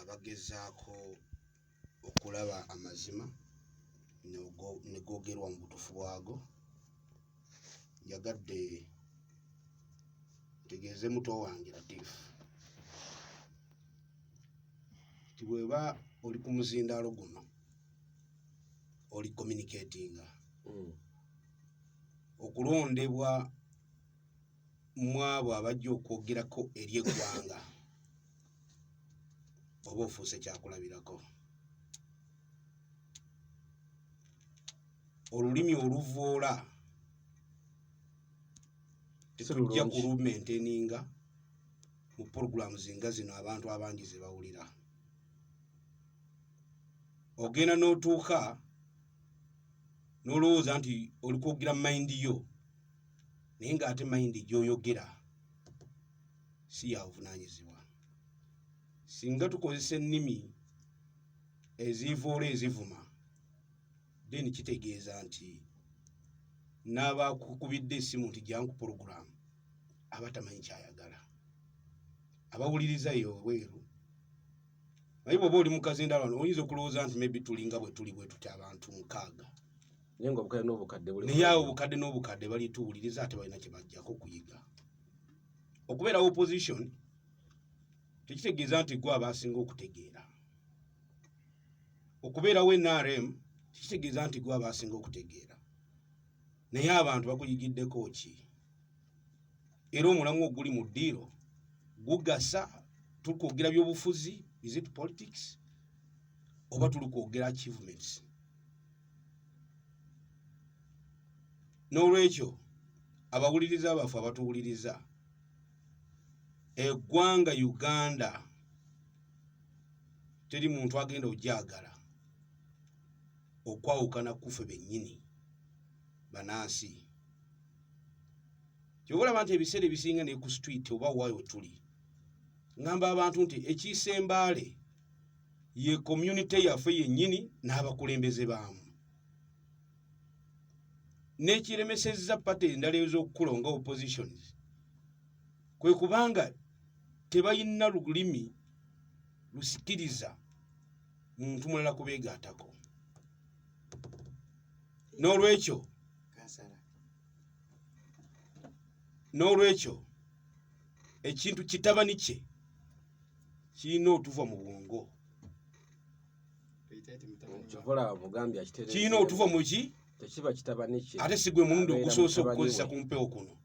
Abagezaako okulaba amazima ne googerwa mu butuufu bwago, njagadde ntegeeze muto wange Latif nti bweba oli ku muzindaalo guno oli communicatinga okulondebwa mu abo abajja okwogerako eri eggwanga oba ofuuse kyakulabirako. Olulimi oluvoola tetujja kulumainteninga mu programs nga zino abantu abangi ze bawulira. Ogenda n'otuuka n'olowooza nti oli kwogera mayindi yo, naye ng'ate mayindi gy'oyogera si ya buvunaanyizibwa. Singa tukozesa ennimi ezivoola ezivuma, then kitegeeza nti n'abakukubidde essimu nti jangu pulogulaamu aba tamanyi kyayagala. Abawuliriza eyo ebweru, naye bw'oba oli mu kazindalo wano oyinza okulowooza nti maybe tulinga bwe tuli bwe tuti abantu 6, naye nga obukadde n'obukadde buli naye awo obukadde n'obukadde balituwuliriza ate balina kye bajjako okuyiga. Okubeera opposition tekitegeeza nti gwe abasinga okutegeera. Okubeerawo NRM tekitegeeza nti gwe abasinga okutegeera, naye abantu bakuyigiddeko ki? Era omulamwa oguli mu ddiiro gugasa? Tuli kwogera byobufuzi, is it politics, oba tuli kwogera achievements? N'olwekyo abawuliriza baffe abatuwuliriza, eggwanga Uganda teri muntu agenda ogyagala okwawukana kufe bennyini banansi. Kyova olaba nti ebiseera ebisinga ne ku street oba wa we tuli, ngamba abantu nti ekiisa embaale ye community yaffe yennyini n'abakulembeze baamu, n'ekiremesezza pate endala ez'okukula nga oppositions kwe kubanga tebalina lulimi lusikiriza muntu mulala kubeegattako. N'olwekyo ekintu kitabani kye kirina otuva mu bwongo, kirina otuva mu ki tekiba kitabani kye, ate si gwe mulundi ogusoose okukozesa ku mpewo kuno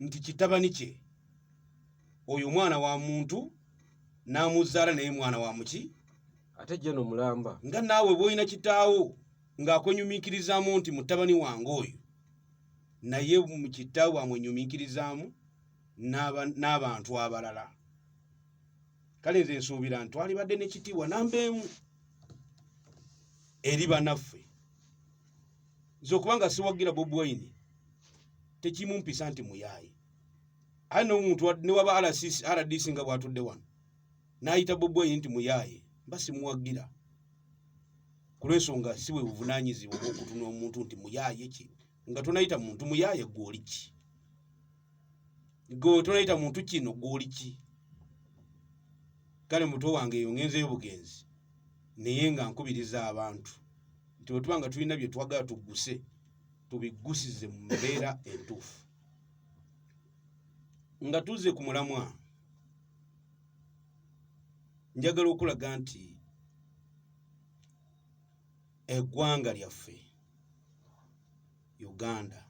nti kitabani kye oyo mwana wa muntu n'amuzaala, naye mwana wa muki? Ate jeno mulamba nga naawe bw'olina kitaawo ng'akwenyumiikirizaamu nti mutabani wange oyo, naye mu kitaawe amwenyumiikirizaamu n'abantu abalala. Kale nze nsuubira nti twalibadde n'ekitiibwa namba emu eri banaffe. Nze okubanga siwagira Bobi Wine tekimumpisa nti muyaaye, aye n'omuntu ne waba RDC nga bw'atudde wano n'ayita Bobi Wine nti muyaaye, mba simuwagira ku lw'ensonga si bwe buvunaanyizibwa obw'okutuna omuntu nti muyaaye ki, nga tonayita muntu muyaaye gwe oli ki, gwe tonayita muntu kino gwe oli ki. Kale muto wange eyo ngenzeyo bugenzi, naye nga nkubiriza abantu nti bwe tuba nga tulina bye twagala tugguse, tubiggusize mu mbeera entuufu. Nga tuzze ku mulamwa, njagala okulaga nti eggwanga lyaffe Uganda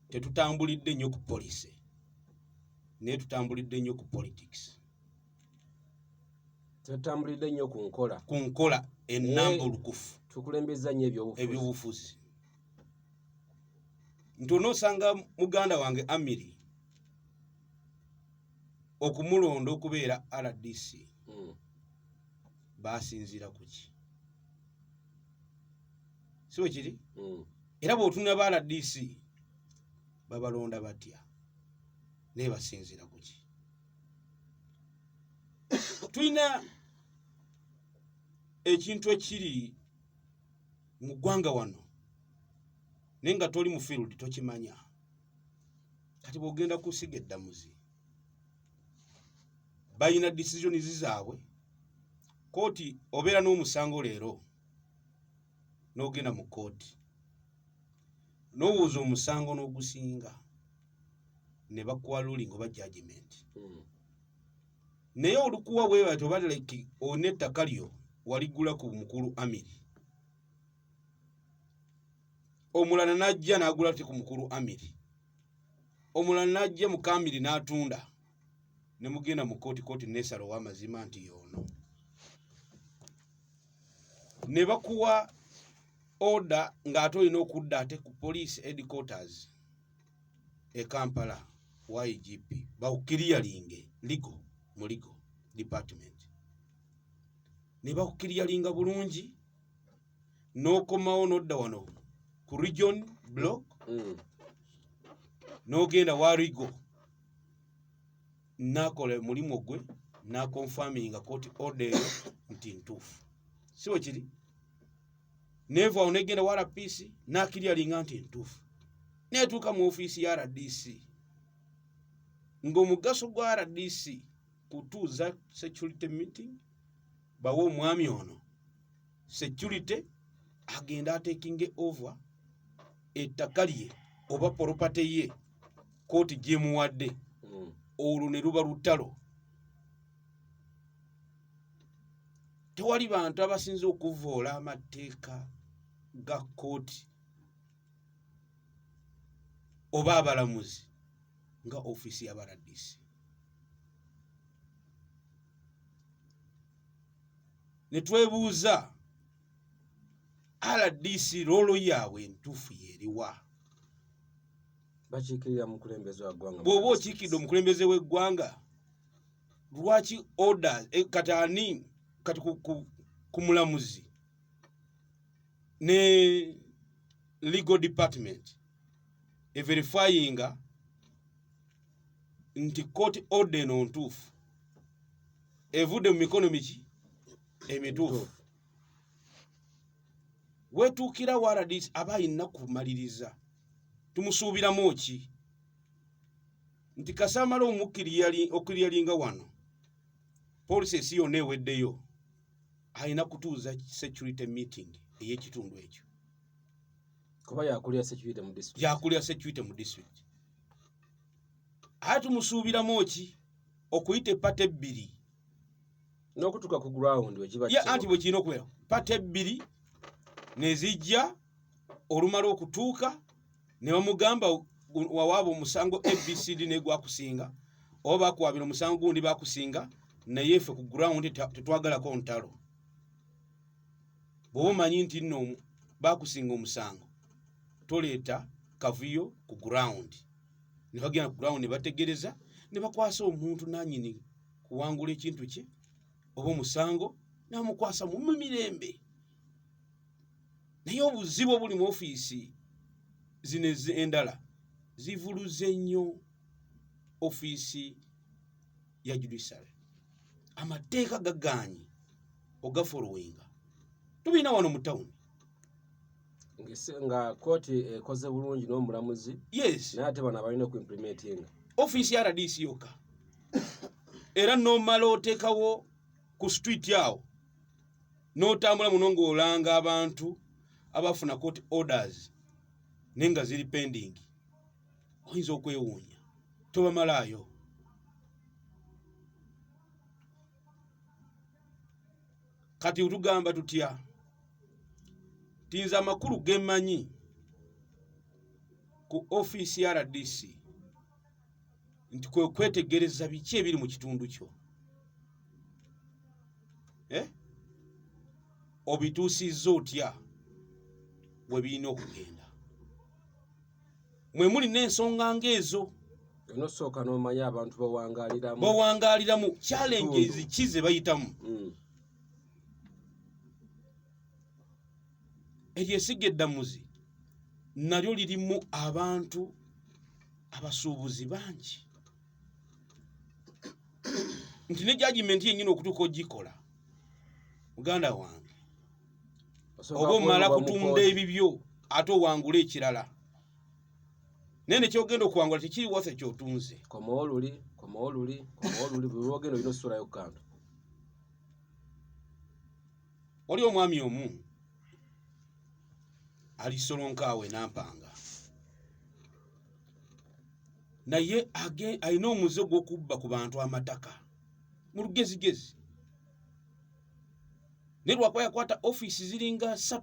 tetutambulidde nnyo ku policy, naye tutambulidde nnyo ku politics. Tetutambulidde nnyo ku nkola, ku nkola ennambulukufu, tukulembeza nnyo ebyobufuzi. Ebyobufuzi nti onoosanga muganda wange Amiri okumulonda okubeera RDC, basinziira ku ki? Si bwe kiri? Era bw'otunula ba RDC babalonda batya, naye basinziira ku ki? Tulina ekintu ekiri mu ggwanga wano, naye nga toli mu field tokimanya. Kati bw'ogenda kusiga eddamuzi, Balina decisions zaabwe. Kooti obeera n'omusango leero n'ogenda mu kooti n'owuuza omusango n'ogusinga ne bakuwa ruling oba judgment. Naye olukuwa bwe bati oba like olina ettaka lyo waligula ku mukulu Amiri, omulala n'ajja n'agula te ku mukulu Amiri, omulala n'ajja mu Kamiri n'atunda, ne mugenda mu kooti, kooti neesala ow'amazima nti yoono, ne bakuwa order ng'ate olina okudda ate ku police headquarters e Kampala wa IGP bakuclearinge legal mu legal department, ne bakuclearinga bulungi n'okomawo n'odda wano ku region block, n'ogenda wa legal n'akola omulimu gwe n'aconfirminga court order eyo nti ntuufu, si bwe kiri? Neeva awo negenda wa RPC n'aclearinga nti ntuufu, neetuuka mu ofiisi ya RDC, ng'omugaso gwa RDC kutuuza security meeting, bawe omwami ono security agenda atakinge over ettaka lye oba property ye kooti gyemuwadde. Olwo ne luba lutalo. Tewali bantu abasinze okuvoola amateeka ga kooti oba abalamuzi nga ofiisi y'aba RDC. Ne twebuuza, RDC role yaabwe entuufu yeeriwa? Bakiikirira mukulembeze wa ggwanga. Bw'oba okiikidde omukulembeze w'eggwanga, lwaki order kati ani kati ku mulamuzi ne legal department everifyinga nti court order eno ntuufu, evudde mu mikono miki emituufu? Wetuukira wa RDC aba ayina kumaliriza, tumusuubiramu ki? Nti kasamala okuclearinga wano policy yonna eweddeyo, alina kutuuza security meeting ey'ekitundu ekyo. Kuba yakulira security mu district. Yakulira security mu district. Ate tumusuubiramu ki? Okuyita eparty ebbiri n'okutuuka ku ground wekiba. Ya, anti bwe kirina okubeera, party ebbiri nezijja, olumala okutuuka ne bamugamba, wawaaba omusango ABCD negwakusinga, oba bakuwabira omusango gundi bakusinga, naye ffe ku ground tetwagalako ntalo. Bw'oba omanyi nti nno bakusinga omusango, toleeta kavuyo ku ground. Ne bagenda ku ground ne bategereza ne bakwasa omuntu nanyini kuwangula ekintu kye oba omusango, namukwasa mu mirembe. Naye obuzibu obuli mu ofiisi zino endala zivuluze nnyo ofiisi ya judiciary. Amateeka gagaanyi ogafollowinga, tubirina wano mu tawuni. Nga kooti ekoze bulungi n'omulamuzi, naye ate bano abalina okuimplementinga. Ofiisi ya RDC yokka, era nomala oteekawo ku street awo n'otambula muno ng'olanga abantu abafuna court orders naye nga ziri pending, oyinza okwewuunya tobamalaayo. Kati tugamba tutya? Tinze amakulu gemmanyi ku ofiisi ya RDC nti kwe kwetegereza biki ebiri mu kitundu kyo, eh? Obituusizza otya we birina okugenda? Mwe muli n'ensonga ng'ezo. Olina osooka n'omanya abantu bawangaaliramu. Bawangaaliramu, challenges ki ze bayitamu? Eryo esiga eddamuzi nalyo lirimu abantu abasuubuzi bangi, nti ne judgment yennyini okutuuka ogikola, muganda wange, Osooka oba omala kuweebwa mu kutunda kooti. ebibyo ate owangule ekirala. Naye nekyogenda okuwangula tekiri waffe kyotunze. Komawo luli, komawo luli, komawo luli, buli lwogenda olina osusulayo ku kantu. Wali omwami omu ali Solonkaawo e Nampanga, naye alina omuze gw'okubba ku bantu amataka mu lugezigezi, naye lwakuba yakwata ofiisi ziringa 3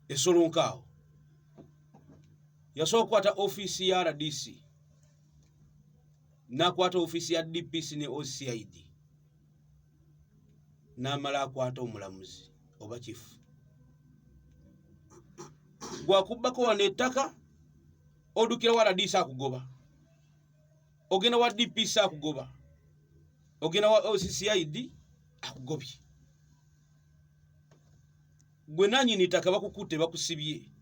e Solonkaawo. Yasobola okukwata ofiisi ya RDC, n'akwata ofiisi ya DPC ne OCID, n'amala akwata omulamuzi oba kifu. Gwakubbako wano ettaka, oddukira wa RDC akugoba, ogenda wa DPC akugoba, ogenda wa OCCID akugobye. Gwe nannyini ttaka bakukutte, bakusibye.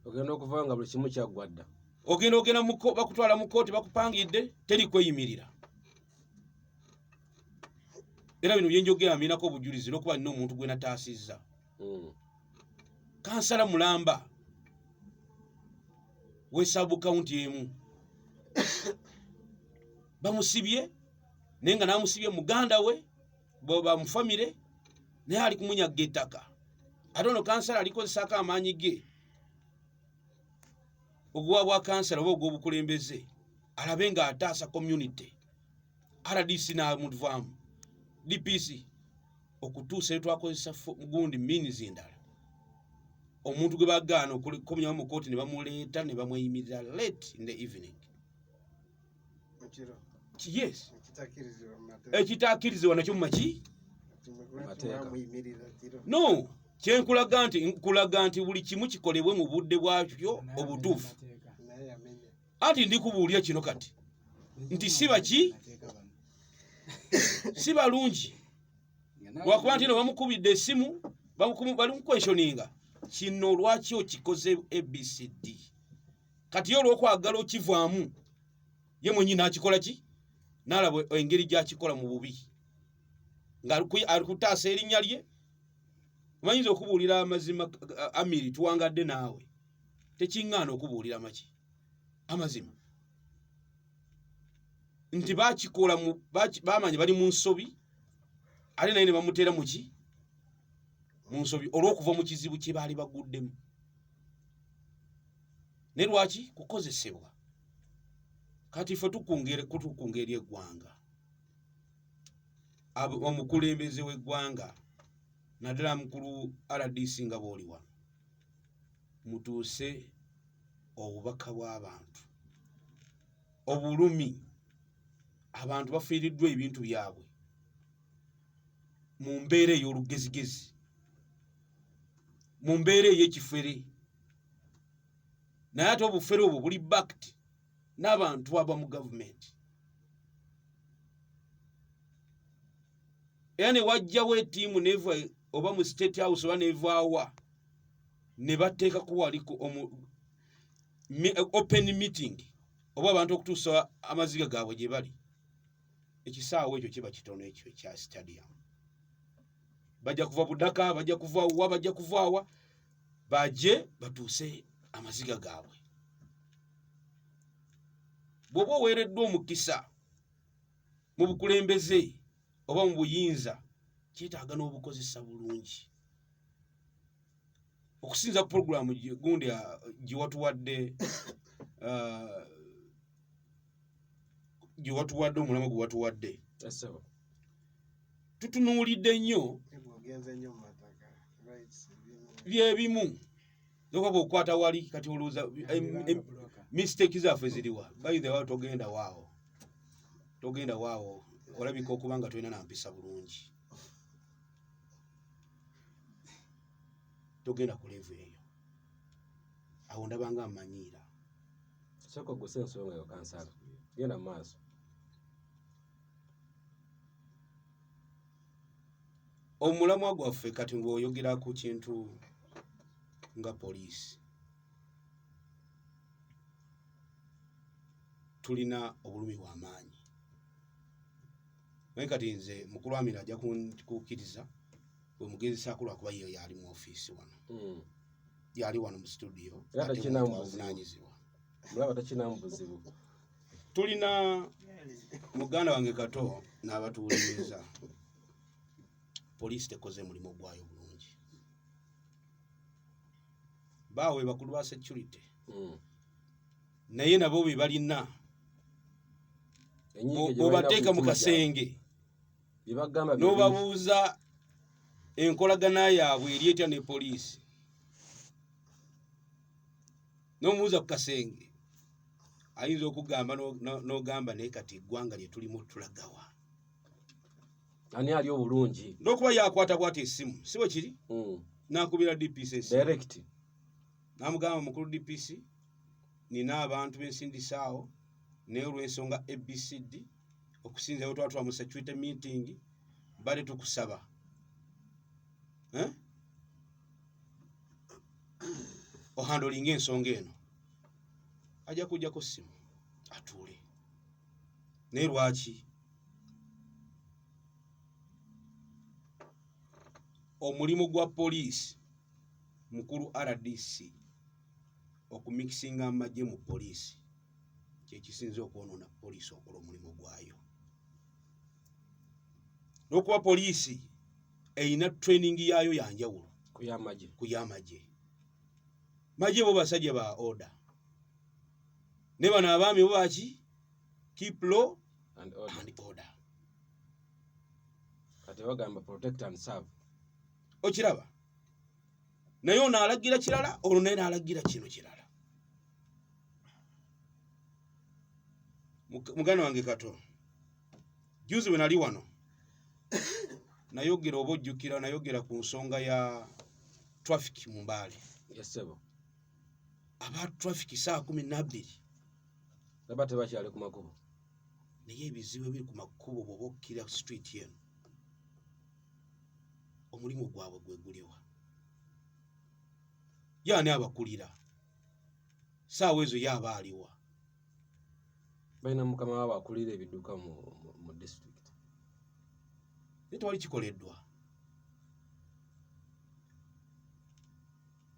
Ogenda okuvayo nga buli kimu kyaggwa dda. Ogenda ogenda bakutwala mu kkooti, bakupangidde, teri kweyimirira. Era bino byenjogera mbinako obujulizi olw'okuba nina omuntu gwe nataasizza. Kansala mulamba we sub county emu bamusibye, naye nga n'amusibye muganda we bw'oba mu famire, naye ali kumunyaga ettaka. Ate ono kansala alikozesaako amaanyi ge ogwa bwa kansala oba ogw'obukulembeze alabe ng'ataasa community. RDC n'amuvaamu, DPC okutuusa twakozesa gundi means endala. Omuntu gwe bagaana okukomyawo mu kkooti ne bamuleeta ne bamweyimirira late in the evening. Mukiro. Yes. Ekitakkirizibwa mu mateeka. Ekitakkirizibwa nakyo mu maki? Mateeka. Bamuyimirira kiro. No, kyenkulaga nti nkulaga nti buli kimu kikolebwe mu budde bwakyo obutuufu. Naye yamenya. Anti ndikubuulira kino kati nti si baki? Si balungi. Lwakuba nti no bamukubidde essimu, bali mukweshoninga kino lwaki okikoze ABCD. Kati ye olw'okwagala okivaamu ye mwennyini n'akikola ki? N'alaba engeri gy'akikola mu bubi nga ali kutaasa erinnya lye. Omanyiza okubuulira amazima, Amiri, tuwangadde naawe, tekiŋŋaana okubuulira maki amazima nti bakikola bamanya bali mu nsobi, ate naye ne bamuteera mu ki? Mu nsobi olw'okuva mu kizibu kye baali baguddemu. Naye lwaki kukozesebwa? Kati ffe tukunga eri eggwanga, omukulembeze w'eggwanga naddala mukulu RDC nga bw'oli wano, mutuuse obubaka bw'abantu, obulumi, abantu bafiiriddwa ebintu byabwe mu mbeera ey'olugezigezi, mu mbeera ey'ekifere. Naye ate obufere obwo buli backed n'abantu aba mu gavumenti. Era ne wajjawo ettiimu neva oba mu State House oba nevaawa ne bateekako wali open meeting oba abantu okutuusa amaziga gaabwe gye bali. Ekisaawe ekyo kiba kitono, ekyo ekya stadium. Bajja kuva Budaka, bajja kuva wa, bajja kuva wa, baje batuuse amaziga gaabwe. Bw'oba oweereddwa omukisa mu bukulembeze oba mu buyinza, kyetaaga n'obukozesa bulungi. Okusinza ku puroguramu gundi gye watuwadde, gye watuwadde, omulamwa gwe watuwadde, Essebo. tutunuulidde nnyo. Ogenze nnyo mu mataka, rights ebimu. Byebimu nokuba bw'okwata wali kati olowooza mistake zaffe ziriwa? By the way, togenda waawo, togenda waawo, olabika okuba nga tolina nampisa bulungi. Togenda ku level eyo, awo ndabanga amanyiira. Sooka oguse ensonga yo, kansala, genda mu maaso. Omulamwa gwaffe kati ng'oyogera ku kintu nga poliisi, tulina obulumi bw'amaanyi. Naye kati nze mukulu Amira ajja kukkiriza bwe mugezesaako lwakuba ye yali mu ofiisi wano. Yali wano mu studio. Era ate takirinamu muntu buzibu. avunaanyizibwa. Mulaba takirinamu buzibu. Tulina muganda wange Kato n'abatuwuliriza, poliisi tekoze mulimu gwayo bulungi. Baawe bakulu ba security, naye nabo be balina Enyiike gye balina bw'obateeka ku mu mitima gyabwe. kasenge Bye bagamba bye bingi. n'obabuuza enkolagana yaabwe eri etya ne poliisi, n'omubuuza ku kasenge, ayinza okugamba n'ogamba naye kati eggwanga lye tulimu tulagawa? Ani ali obulungi? N'okuba yakwata bwati essimu, si bwe kiri? N'akubira DPC essimu. Direct. N'amugamba, mukulu DPC, nina abantu bensindisaawo, naye olw'ensonga ABCD, okusinza bwe twatula mu security meeting, bali tukusaba, Eh? Ohandlinga ensonga eno. Ajja kujjako simu atuule. Naye lwaki omulimu gwa poliisi, mukulu RDC, okumikisinga amagye mu poliisi kyekisinza okwonoona poliisi okola omulimu gwayo? N'okuba poliisi erina training yaayo yanjawulo ku y'amagye. Ku y'amagye. Magye bo basajja ba order, ne bano abaami bo baki keep law and order. And order. Kati bagamba protect and serve. Okiraba, naye ono alagira kirala, ono naye n'alagira kino kirala. Muganda wange Kato, juzi bwe nali wano nayogera, oba ojjukira, nayogera ku nsonga ya traffic mu Mbaale. Yes, ssebo. Aba traffic saa 12 baba tebakyali ku makubo. Naye ebizibu ebiri ku makubo, bw'oba okkira street eno, omulimu gwabwe gwe guliwa? Yaani abakulira saawa ezo yaaba aliwa? Balina mukama waabwe akulira ebidduka mu district. Naye tewali kikoleddwa.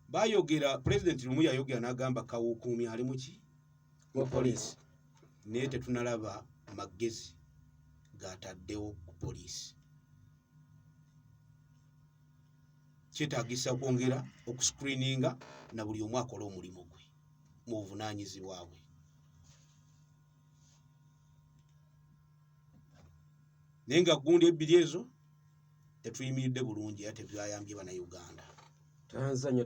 Bayogera, pulezidenti lumu yayogera n'agamba kawukuumi ali muki? Mu poliisi. Naye tetunalaba magezi gataddewo ku poliisi. Kyetaagisa kwongera okuscreeninga na buli omu akola omulimu gwe mu buvunaanyizibwa bwe. Naye nga gundi ebbiri ezo tetuyimiridde bulungi era tebyayambye Bannayuganda. Tweyanza nnyo.